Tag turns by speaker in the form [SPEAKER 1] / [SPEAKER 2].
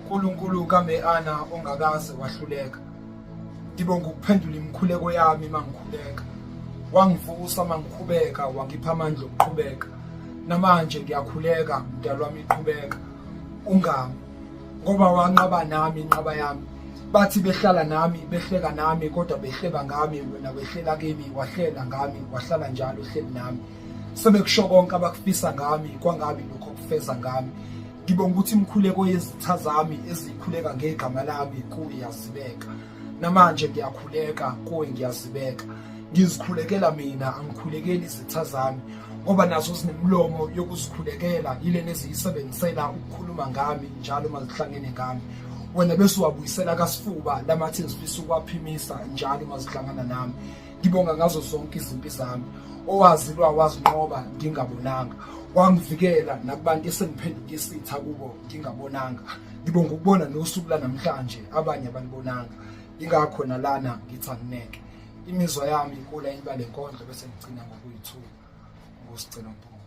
[SPEAKER 1] Nkulunkulu kaMeana ongakaze wahluleka. Ngibonga ukuphendula imikhuleko yami mangikhuleka. Wangivusa mangikhubeka, wangipha amandla okuqhubeka. Namanje ngiyakhuleka, mdali wami qhubeka. Ungami ngoba wanqaba nami inqaba yami. Bathi behlala nami, behleka nami kodwa behleba ngami, wena wehlela kimi, wahlela ngami, wahlala njalo uhleli nami. Sebekusho konke abakufisa ngami, kwangabi lokho okufeza ngami. Ngibonga ukuthi imikhuleko yezitha zami ezikhuleka ngegama lami kuwe iyazibeka. Namanje ngiyakhuleka kuwe ngiyazibeka. Ngizikhulekela mina angikhulekeli izitha zami ngoba nazo zinemilomo yokuzikhulekela yilena eziyisebenzisela ukukhuluma ngami njalo uma zihlangene ngami. Wena bese uwabuyisela kasifuba lamathi ngifisa ukuwaphimisa njalo uma zihlangana nami. Ngibonga ngazo zonke izimpi zami owazilwa wazinqoba ngingabonanga wangivikela nakubantu esengiphenduka isitha kubo ngingabonanga ngibonga ukubona nosuku lanamhlanje abanye abalibonanga ingakho nalana ngithi angineke imizwa yami kula ibale nkondlo bese ngigcina ngokuyithuka ngosicelo Mpunga.